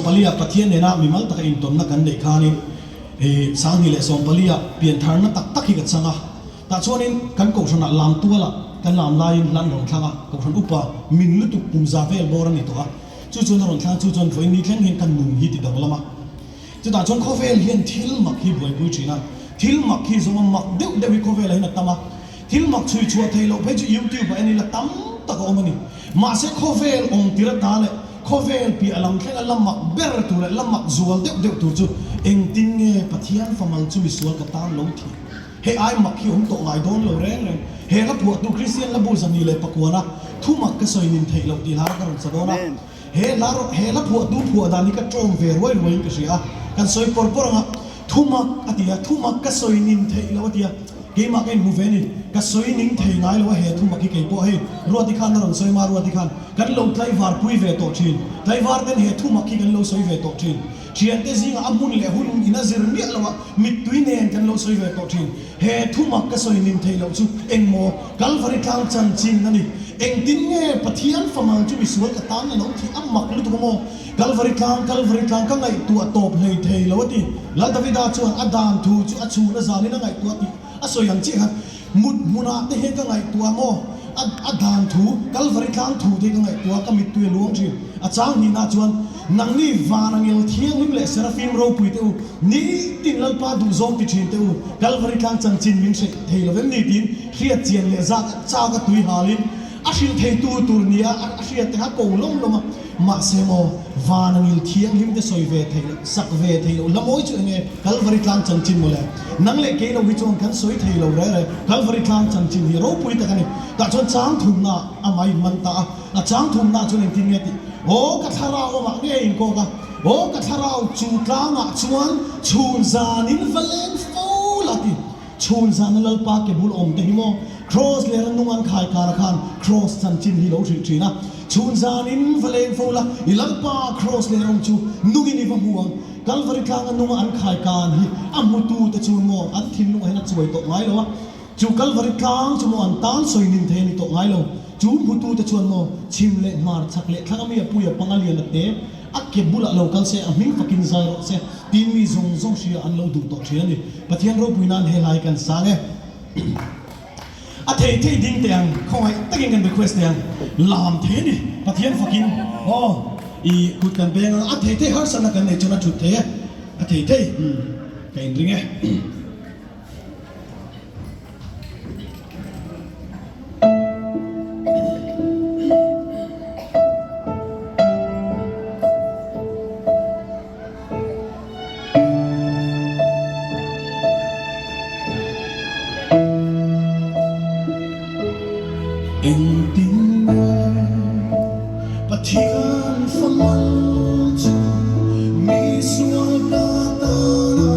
14 ah Pathian nena mimal taka intawnna kan neih khanin 2014 ah piantharna tak tak hi ka chang a. Tah chuanin kan kohhranah lam tualah kan lam laiin hla an rawn thlang a, kohhran upa min lutuk kum za vel bawr a ni tawh a, chu chuan a rawn thlang a, chu chuan vawiin ni thleng hian ka nun hi ti danglam a. Chutah chuan khawvel hian thil mak hi buaipui thin a, thil mak hi zawng a mak deuh deuh hi khawvelah hian a tam a, thil mak chhui chhuah theih loh phei chu YouTube ah en ila tam tak a awm a ni. Mahse khawvel awm tir ata leh khawvel piah lam thlenga la mak ber tur leh la mak zual deuh deuh tur chu engtin nge Pathian famal chu misual ka tan lo thih? Hei ai mak hi awm tawh ngai dawn lo reng reng. He hla phuahtu Kristian hla bu zahnih leh pakuana thu mak ka sawi nin theih loh tih hla ka rawn sa dawn a. He hla he hla phuahtu phuah dan hi ka tawng ve ruai ruaiin ka hria a. Kan sawi pawr pawr ang a, thu mak a ti a, thu mak ka sawi nin theih loh a ti a. Keimah ka inhmu ve a ni. Ka sawi ning thei ngai lo a he thu mak hi kei pawh hei Ruati khan a rawn sawi ma Ruati khan kan lo tlaivar pui ve tawh thin. Tlaivar ten he thu mak hi kan lo sawi ve tawh thin. Thiante zingah a hmun leh hun in a zir miah lo a, mittui nen kan lo sawi ve tawh thin. He thumak ka sawi nin theih loh chu engmaw Kalvari tlang chanchin a ni. Engtin nge Pathian famal chu misual ka tan a lo thih a mak lutuk a maw? Kalvari tlang, Kalvari tlang ka ngaihtuah tawp hlei thei lo a ti. Lal Davida chuan a dan thu chu a chhun a zanin a ngaihtuah tih a sawi ang chiah khan mut hmunah te hian ka ngaihtuah maw? A a dan thu, Kalvari tlang thu te hi ka ngaihtuah a, ka mittui a luang thin. A chang hnihna chuan Nangni van angel thianghlim leh Serafim ropui te u, nitin Lalpa duhzawng ti thin te u, Kalvari tlang chanchin min hre thei lo vem ni tiin hriat chian leh zak chak a tui halin a hrilh theitu tur nia a hriat te kha ko lawm lawm a. Mahse maw, van angel thianghlim te sawi ve theih loh, sak ve theih loh hla mawi chu enge Kalvari tlang chanchin mawle? Nang leh kei lo hi chuan kan sawi thei lo re re, Kalvari tlang chanchin hi ropui tak a ni. Tah chuan chang thumna amah in man ta a. A chang thumna chuan engtin nge tih? Aw ka thlarau amah nge in kawk a? Aw ka thlarau chu tlangah chuan chhun zanin va leng fo la ti. Chhun zana Lalpa ke bul awm te hi maw? Kraws lera nung an khai kara khan kraws chanchin hi lo hrilh thin a. Chhun zanin va leng fo la, i Lalpa kraws lera awm chu nungin i va hmu ang. Kalvari tlanga nunga an khai kan hi a hmutu te chuan maw an thinlungah hian a chuai tawh ngai lo a. Chu Kalvari tlang chu maw an tan sawi nin thei a ni tawh ngai lo. Chu hmutute chuan maw chhim leh hmar chak leh thlang a mi a pui a panga lian a te a ke bulah lo kal se, a hming fakin zai rawh se tiin mi zawng zawng hria an lo duh tawh thin a ni. Pathian ropui nan he hlai kan sang e. A thei thei ding teh ang, khawngaih takin kan request teh ang. Lam thei a ni, Pathian fakin aw i kut kan peng ang. A thei thei harsatna kan neih chuan a thut thei e. A thei thei ka inring e. Engtin nge Pathian famal chu mi sual ka tana lo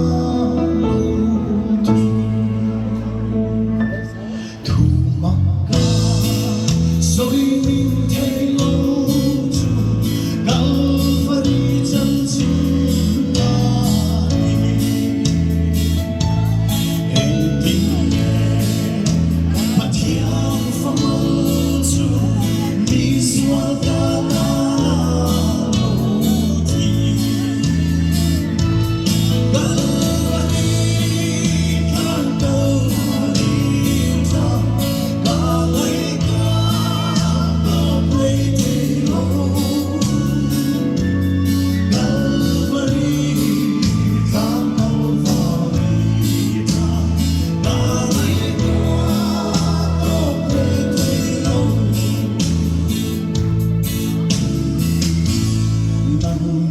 thi? Thu mak ka sawi ning thei lo chu Kalvari chanchin a ni. Engtin nge Pathian famal chu mi sual ka tana lo thi? Kalvari tlang Kalvari tlang ka ngaihtuah tawp hlei thei lo. Kalvari tlang Kalvari tlang ka ngaihtuah tawp hlei thei lo. Nang.